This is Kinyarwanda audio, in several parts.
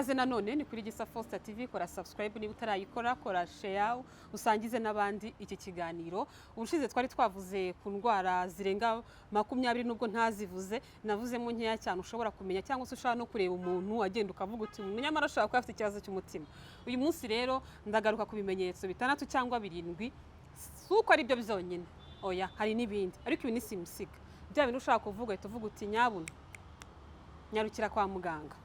Ikaze nanone ni kuri Gisa Fosta TV. Kora subscribe niba utarayikora, kora share usangize n'abandi iki kiganiro. Ubushize twari twavuze ku ndwara zirenga 20, nubwo ntazivuze, navuzemo nkeya cyane ushobora kumenya, cyangwa se ushobora no kureba umuntu agenda ukavuga uti: "Umuntu nyamara ashobora kuba afite ikibazo cy'umutima." Uyu munsi rero ndagaruka ku bimenyetso bitandatu cyangwa birindwi. Si uko ari byo byonyine, oya, hari n'ibindi, ariko ibi ni simusiga bya bintu ushaka kuvuga uhita uvuga uti: "Nyabuna, nyarukira kwa muganga."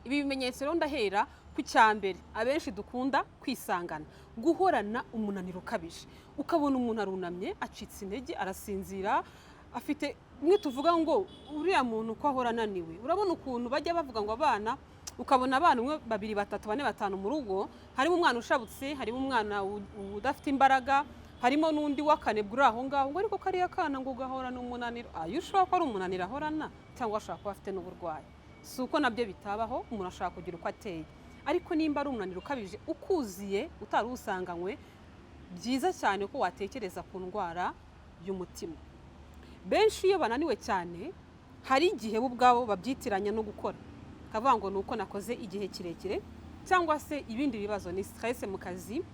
Ibi bimenyetso rero, ndahera ku cya mbere abenshi dukunda kwisangana: guhorana umunaniro ukabije. Ukabona umuntu arunamye, acitse intege, arasinzira, afite mwe tuvuga ngo uriya muntu uko ahora ananiwe. Urabona ukuntu bajya bavuga ngo abana, ukabona abana umwe, babiri, batatu, bane, batanu mu rugo, harimo umwana ushabutse, harimo umwana udafite imbaraga, harimo n'undi w'akanebwe uri aho ngaho, ngo ariko kariya kana ngo gahorana umunaniro. Ayo ushobora kuba ari umunaniro ahorana, cyangwa ashobora kuba afite n'uburwayi. Si uko nabyo bitabaho, umuntu ashobora kugira uko ateye, ariko nimba ari umunaniro ukabije ukuziye utari usanganywe, byiza cyane ko watekereza ku ndwara y'umutima. Benshi iyo bananiwe cyane, hari igihe bo ubwabo babyitiranya no gukora, bakavuga ngo ni uko nakoze igihe kirekire, cyangwa se ibindi bibazo, ni stress mu kazi,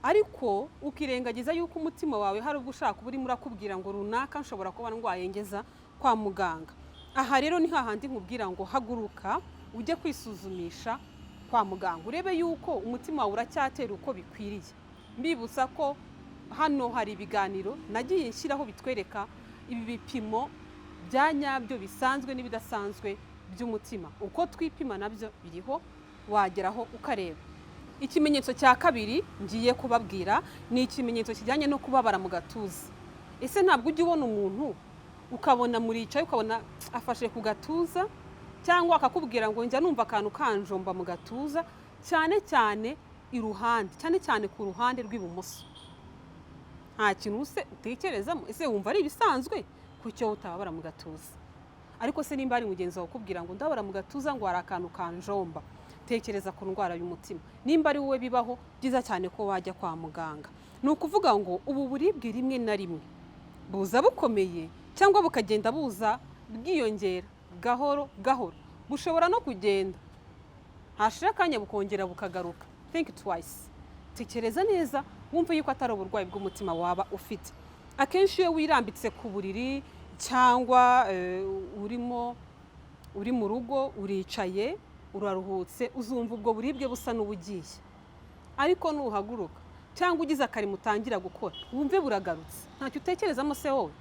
ariko ukirengagiza yuko umutima wawe hari ubwo ushaka kuba urimo urakubwira ngo runaka nshobora kuba ndwaye, ngeza kwa muganga. Aha rero ni hahandi nkubwira ngo haguruka ujye kwisuzumisha kwa muganga, urebe yuko umutima wawe uracyatera uko bikwiriye. Mbibutsa ko hano hari ibiganiro nagiye nshyiraho bitwereka ibi bipimo bya nyabyo bisanzwe n'ibidasanzwe by'umutima, uko twipima nabyo biriho, wageraho ukareba. Ikimenyetso cya kabiri ngiye kubabwira ni ikimenyetso kijyanye no kubabara mu gatuza. Ese ntabwo ujya ubona umuntu, ukabona muricaye, ukabona afashe ku gatuza, cyangwa akakubwira ngo njya numva akantu kanjomba mu gatuza, cyane cyane iruhande, cyane cyane ku ruhande rw'ibumoso? Nta kintu se utekerezamo? Ese wumva ari ibisanzwe ku cyo utababara mu gatuza? Ariko se nimba ari mugenzi wawe ukubwira ngo ndabara mu gatuza, ngo hari akantu kanjomba, tekereza ku ndwara y'umutima. Nimba ari wowe bibaho, byiza cyane ko wajya kwa muganga. Ni ukuvuga ngo ubu buribwe rimwe na rimwe buza bukomeye, cyangwa bukagenda buza bwiyongera gahoro gahoro, bushobora no kugenda hashira akanya bukongera bukagaruka. Think twice, tekereza neza wumve yuko atari uburwayi bw'umutima waba ufite. Akenshi iyo wirambitse ku buriri, cyangwa urimo uri mu rugo, uricaye, uraruhutse, uzumva ubwo buribwe busa n'ubugiye, ariko nuhaguruka cyangwa ugize akarimo utangira gukora, wumve buragarutse. Ntacyo utekerezamo se wowe?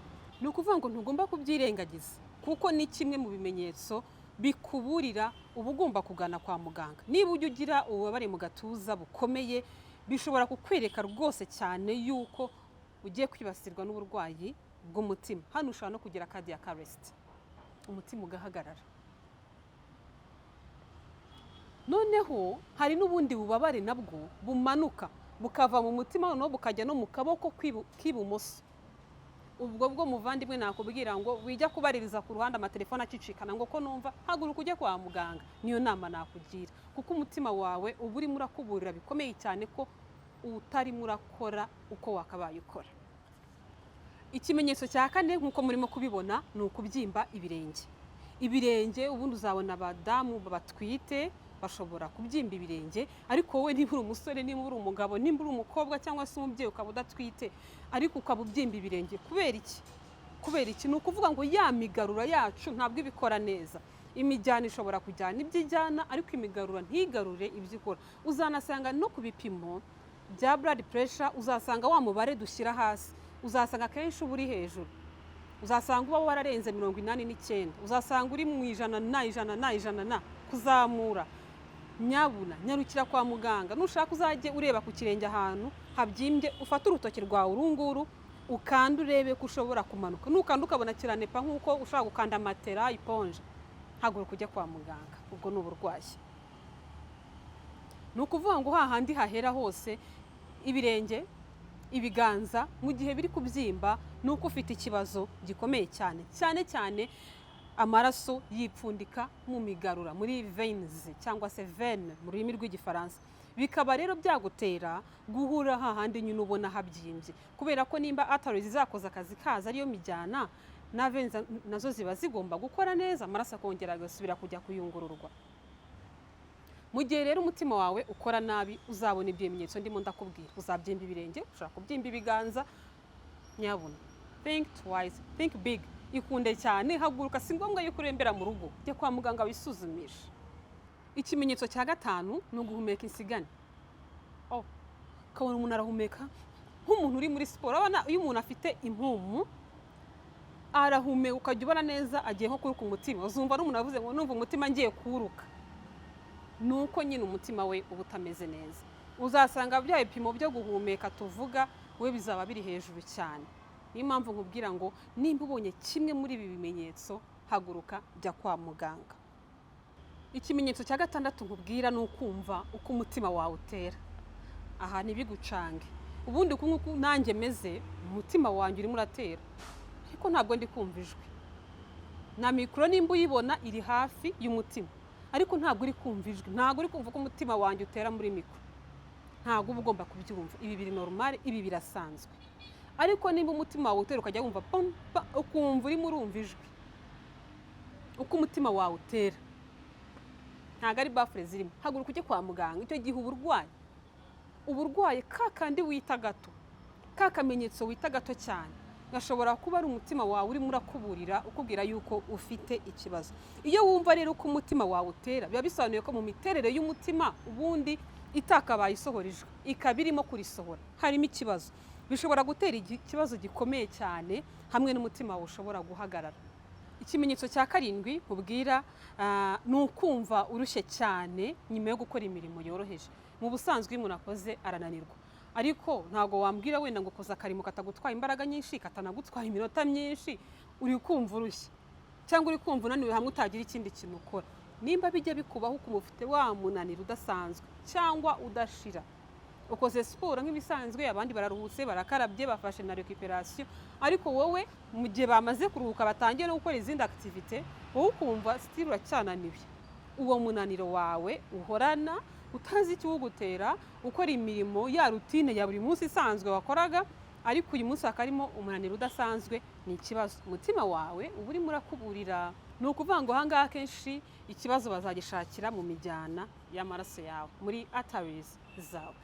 Ni ukuvuga ngo ntugomba kubyirengagiza, kuko ni kimwe mu bimenyetso bikuburira, uba ugomba kugana kwa muganga. Niba ujya ugira ububabare mu gatuza bukomeye, bishobora kukwereka rwose cyane yuko ugiye kwibasirwa n'uburwayi bw'umutima. Hano ushobora no kugira cardiac arrest, umutima ugahagarara. Noneho hari n'ubundi bubabare nabwo bumanuka bukava mu mutima, noneho bukajya no mu kaboko k'ibumoso. Ubwo bwo, muvandimwe, nakubwira ngo wijya kubaririza ku ruhande amatelefone acicikana ngo ko numva, haguruka ujye kwa muganga. Niyo nama nakugira, kuko umutima wawe uba urimo urakuburira bikomeye cyane ko utarimo urakora uko wakabaye ukora. Ikimenyetso cya kane, nk'uko murimo kubibona, ni ukubyimba ibirenge. Ibirenge, ubundi uzabona abadamu batwite bashobora kubyimba ibirenge, ariko wowe niba uri umusore, niba uri umugabo, nimba uri umukobwa cyangwa se umubyeyi ukaba udatwite ariko ukaba ubyimba ibirenge, kubera iki? Kubera iki? Ni ukuvuga ngo ya migarura yacu ntabwo ibikora neza. Imijyana ishobora kujyana ibyo ijyana, ariko imigarura ntigarure ibyo ikora. Uzanasanga no ku bipimo bya blood pressure, uzasanga wa mubare dushyira hasi, uzasanga akenshi uba uri hejuru, uzasanga uba wararenze 89, uzasanga uri mu ijana na ijana na ijana na kuzamura. Nyabuna nyarukira kwa muganga. Nushaka uzajye ureba ku kirenge ahantu habyimbye, ufate urutoki rwawe urunguru, ukanda urebe ko ushobora kumanuka. Nukanda ukabona kiranepa nk'uko ushobora gukanda matera iponje, haguruka ujya kwa muganga, ubwo ni uburwayi. Ni ukuvuga ngo hahandi hahera hose, ibirenge, ibiganza, mu gihe biri kubyimba, ni uko ufite ikibazo gikomeye cyane. Cyane cyane amaraso yipfundika mu migarura, muri veins cyangwa se veine mu rurimi rw'Igifaransa, bikaba rero byagutera guhura hahandi nyine ubona habyimbye, kubera ko nimba arteries zakoze akazi kazo, ariyo mijyana, na veins nazo ziba zigomba gukora neza, amaraso akongera agasubira kujya kuyungururwa. Mu gihe rero umutima wawe ukora nabi, uzabona ibyo bimenyetso ndimo ndakubwira. Uzabyimba ibirenge, ushobora kubyimba ibiganza. Nyabuna, think twice, think big, ikunde cyane, haguruka. Si ngombwa yuko urembera mu rugo, jya kwa muganga wisuzumisha. Ikimenyetso cya gatanu ni uguhumeka insigane. Oh, ukabona umuntu arahumeka nk'umuntu uri muri siporo. Urabona iyo umuntu afite impumu arahumeka, ukajya ubona neza agiye nko kuruka umutima. Uzumva n'umuntu avuze ngo "Numva umutima ngiye kuwuruka", ni uko nyine umutima we uba utameze neza. Uzasanga bya bipimo byo guhumeka tuvuga we bizaba biri hejuru cyane. Niyo mpamvu nkubwira ngo nimba ubonye kimwe muri ibi bimenyetso, haguruka, jya kwa muganga. Ikimenyetso cya gatandatu nkubwira ni ukumva uko umutima wawe utera. Aha ntibigucange. Ubundi uku nguku nanjye meze, umutima wanjye urimo uratera, ariko ntabwo ndi kumva ijwi. Na mikoro nimba uyibona iri hafi y'umutima, ariko ntabwo uri kumva ijwi, ntabwo uri kumva uko umutima wanjye utera muri mikoro, ntabwo uba ugomba kubyumva. Ibi biri normal, ibi birasanzwe. Ariko nimba umutima wawe utera ukajya wumva pam, pa, ukumva urimo urumva ijwi uko umutima wawe utera, ntabwo ari baffle zirimo, haguruka ujye kwa muganga. Icyo gihe uburwayi uburwayi ka kandi wita gato, ka kamenyetso wita gato cyane, gashobora kuba ari umutima wawe urimo urakuburira, ukubwira yuko ufite ikibazo. Iyo wumva rero uko umutima wawe utera, biba bisobanuye ko mu miterere y'umutima ubundi itakabaye isohora ijwi ikaba irimo kurisohora, harimo ikibazo. Bishobora gutera ikibazo gikomeye cyane, hamwe n'umutima wawe ushobora guhagarara. Ikimenyetso cya karindwi nkubwira ni ukumva urushye cyane nyuma yo gukora imirimo yoroheje. Mu busanzwe iyo umuntu akoze arananirwa, ariko ntabwo wambwira wenda ngo ukoze akarimo katagutwaye imbaraga nyinshi, katanagutwaye iminota myinshi, uri kumva urushye cyangwa uri kumva unaniwe hamwe utagira ikindi kintu ukora. Nimba bijya bikubaho ukumva ufite wa munaniro udasanzwe cyangwa udashira, ukoze siporo nk'ibisanzwe, abandi bararuhutse, barakarabye, bafashe na récupération, ariko wowe mu gihe bamaze kuruhuka batangiye no gukora izindi activités, wowe ukumva still uracyananiwe, uwo munaniro wawe uhorana utazi ikiwugutera, ukora imirimo ya routine ya buri munsi isanzwe wakoraga, ariko uyu munsi hakaba harimo umunaniro udasanzwe, ni ikibazo. Umutima wawe uba urimo urakuburira. Ni ukuvuga ngo ahangaha akenshi ikibazo bazagishakira mu mijyana y'amaraso yawe, muri arteries zawe.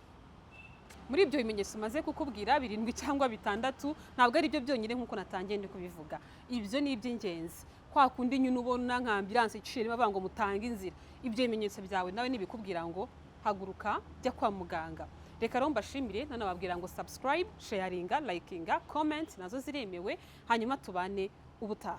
Muri ibyo bimenyetso maze kukubwira birindwi cyangwa bitandatu, ntabwo ari byo byonyine nk'uko natangiye ndi kubivuga. Ibyo ni iby'ingenzi. Kwa kundi nyine ubona nka ambulance iciye bavuga ngo "Mutange inzira", ibyo bimenyetso byawe nawe nibikubwira ngo "Haguruka, jya kwa muganga". Reka rero mbashimire, nanababwira ngo subscribe, sharinga, likinga, comment nazo ziremewe, hanyuma tubane ubutaha.